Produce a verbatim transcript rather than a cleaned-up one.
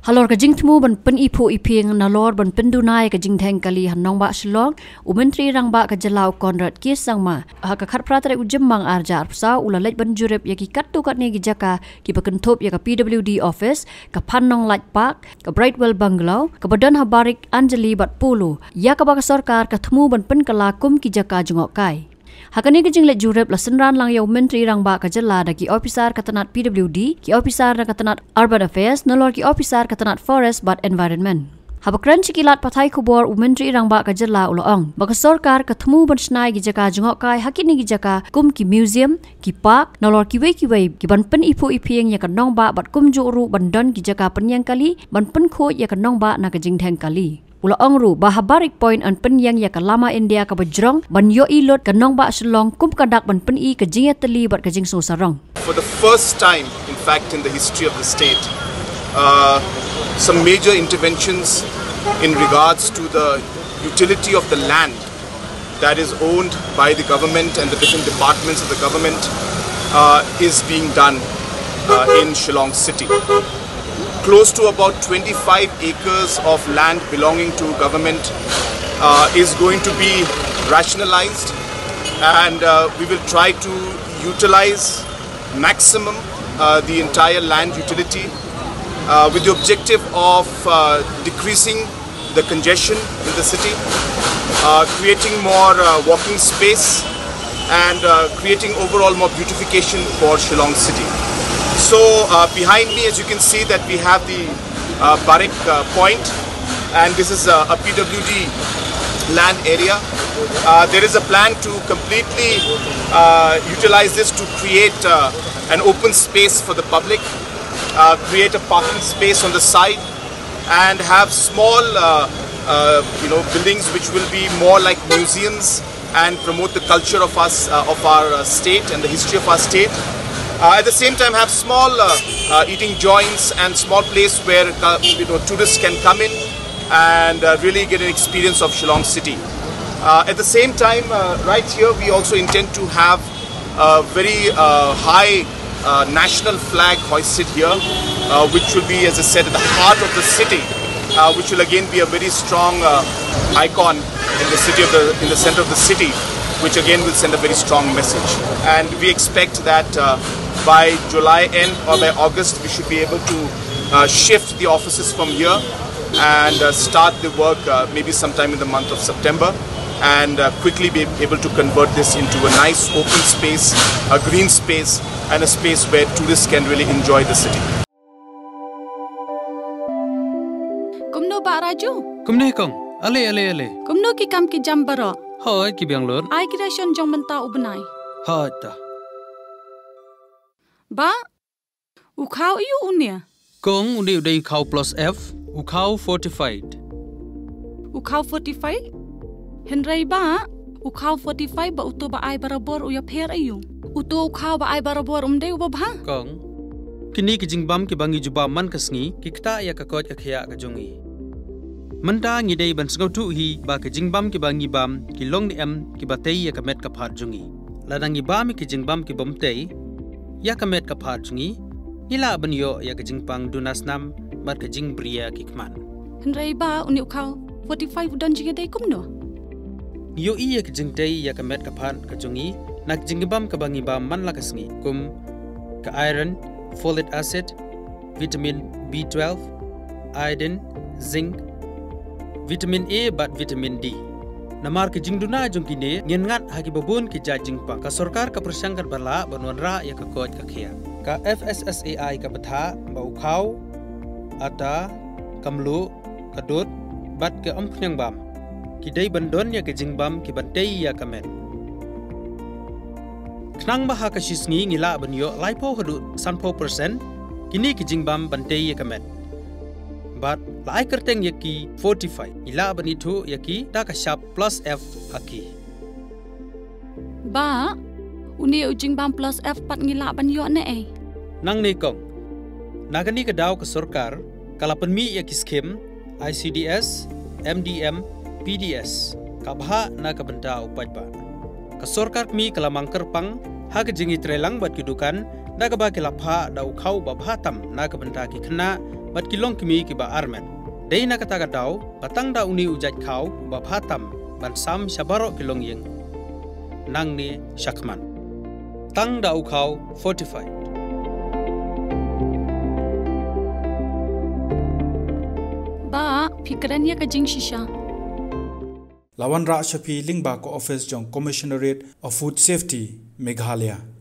Halor ka jingthmu ban pyniphuh iphieng nalor ban pynduna ïa ka jingdheng kali ha nongbah Shillong, u Myntri Rangbah ka jylla u Conrad K Sangma, ha ka khatphra tarik u Jymmang arhajar arphew saw u la leit ban jurip ïa ki katto katne ki jaka kiba kynthup ïa ka P W D office, ka Phannong Light Park, ka Brightwell Bungalow, kaba don ha Barik Anjali bad Polo, ïa kaba ka sorkar ka thmu ban pynkylla kum ki jaka jngohkai. Ha kane ka jingleit jurip la synran lang ïa u Myntri Rangbah ka jylla da ki ophisar ka tnat P W D, ki ophisar na ka tnat Urban Affairs, nalor ki ophisar ka tnat Forest bad Environment. Haba kren sha ki lad pathai khubor, u Myntri Rangbah ka jylla u la ong ba ka sorkar ka thmu ban shna ïa ki jaka jngohkai ha kine ki jaka kum ki museum, ki park, nalor kiwei kiwei, kiban pyniphuh iphieng ïa ka nongbah bad kumjuh ruh ban don ki jaka pynïeng kali ban pynkhuid ïa ka nongbah na ka jingdheng kali. U la ong ruh ba ha Barik Point yn pynïeng ïa ka Lama India kaba jrong ban ïohi lut ka nongbah Shillong kum ka dak ban pyni ka jingïatylli bad ka jingsngewsarong. For the first time, in fact, in the history of the state, uh, some major interventions in regards to the utility of the land that is owned by the government and the different departments of the government, uh, is being done, uh, in Shillong city. Close to about twenty-five acres of land belonging to government, uh, is going to be rationalized, and, uh, we will try to utilize maximum, uh, the entire land utility, uh, with the objective of, uh, decreasing the congestion in the city, uh, creating more, uh, walking space, and, uh, creating overall more beautification for Shillong city. So, uh, behind me, as you can see, that we have the, uh, Barik, uh, Point, and this is, uh, a P W D land area. Uh, there is a plan to completely, uh, utilize this to create, uh, an open space for the public, uh, create a parking space on the side, and have small, uh, uh, you know, buildings which will be more like museums and promote the culture of us, uh, of our, uh, state and the history of our state. Uh, at the same time, have small, uh, uh, eating joints and small place where, uh, you know, tourists can come in and, uh, really get an experience of Shillong city. Uh, at the same time, uh, right here, we also intend to have a very, uh, high, uh, national flag hoisted here, uh, which will be, as I said, at the heart of the city, uh, which will again be a very strong, uh, icon in the city of the, in the center of the city, which again will send a very strong message. And we expect that, uh, by July end or by August, we should be able to, uh, shift the offices from here and, uh, start the work, uh, maybe sometime in the month of September, and, uh, quickly be able to convert this into a nice open space, a green space, and a space where tourists can really enjoy the city. Kumno Bah Raju? Kumne kong, ale ale ale. Kumno ki kam ki jam baroh? Hoi, ki biang lut. Ai ki ration jong mynta u bnai. Hoi ta. Bah, u khaw aiu une? Kong, une u dei u khaw plus F, u khaw fortified. U khaw fortified? Hynrei Bah, u khaw fortified bad uto ba ai barabor u ïapher aiu? Uto u khaw ba ai barabor um dei uba bha? Kong, kine ki jingbam kiba ngi jubab man ka sngi ki ktah ïa ka koit ka khiah ka jong ngi. Mynta ngi dei ban sngewthuh hi ba ki jingbam kiba ngi bam ki long ne em kiba tei ïa ka met ka phad jong ngi. Lada ngi bam ïa ki jingbam kibym tei ïa ka met ka phad jong ngi, ngi lah ban ïoh ïa ka jingpang duna snam bad ka jingbriew ki khmat. Hynrei Bah, une u khaw fortified u don jingïadei kumno? Ngi ïohi ïa ka jingtei ïa ka met ka phad ka jong ngi na ka jingbam kaba ngi bam man la ka sngi, kum ka iron, folic acid, vitamin B twelve, iodine, zinc, vitamin A bad vitamin D. Namar ka jingduna jong kine, ngin ngat ha kiba bun ki jait jingpang. Ka sorkar ka pyrshang katba lah ban wanrah ïa ka koit ka khiah. Ka F S S A I ka bthah ba u khaw, ata, ka mluh, ka dud bad ka umkhniang bam ki dei ban don ïa ki jingbam kiban tei ïa ka met. Khnang ba ha ka shi sngi ngi lah ban ïoh laiphew haduh sanphew percent kine ki jingbam ban tei ïa ka met. Bad la ai kyrteng ïa ki fortified, ngi lah ban ithuh ïa ki da ka shap plus F ha ki. Bah, une u jingbam plus F pat ngi lah ban ïoh ne ei? Nangne kong, na kane ka daw ka sorkar ka la pynmih ïa ki skim I C D S, M D M, P D S, ka bhah na ka bynta u paidbah. Ka sorkar kmie ka la mang kyrpang ha ka jingïatreilang bad ki dukan, da kaba ki la phah da u khaw ba bha tam na ka bynta ki khynnah bad ki longkmie kiba armet. Dei na kata ka daw ba tang da une u jait khaw ba bha tam ban sam sha baroh ki longïing. Nangne shakhmat, tang da u khaw fortified. Ba, phi kren ïa ka jingshisha. La wanrah sha phi lyngba ka office jong Commissionerate of Food Safety, Meghalaya.